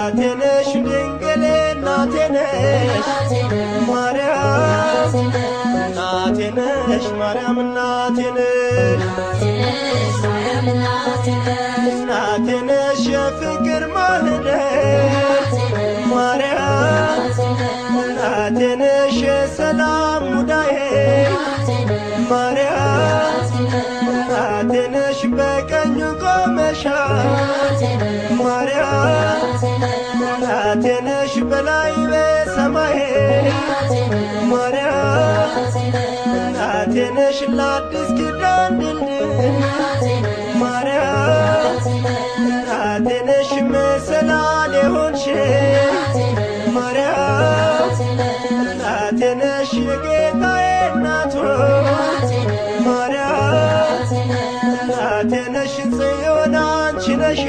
እናቴ ነሽ ድንግል እናቴ ነሽ ማርያም፣ እናቴ ነሽ ማርያም እናቴ ነሽ። እናቴ ነሽ የፍቅር ማህደር ማርያም፣ እናቴ ነሽ የሰላም ሙዳዬ ማርያም፣ እናቴ ነሽ በቀኙ ቆመሻል ማርያም፣ እናቴ ነሽ በላይ በሰማይ ማርያም፣ እናቴ ነሽ ለአዲስ ኪዳን ድልድይ ማርያም፣ እናቴ ነሽ መሰላል የሆንሽ ማርያም፣ እናቴ ነሽ የጌታዬ እናቱ ማርያም፣ እናቴ ነሽ ጽዮን አንቺ ነሽ።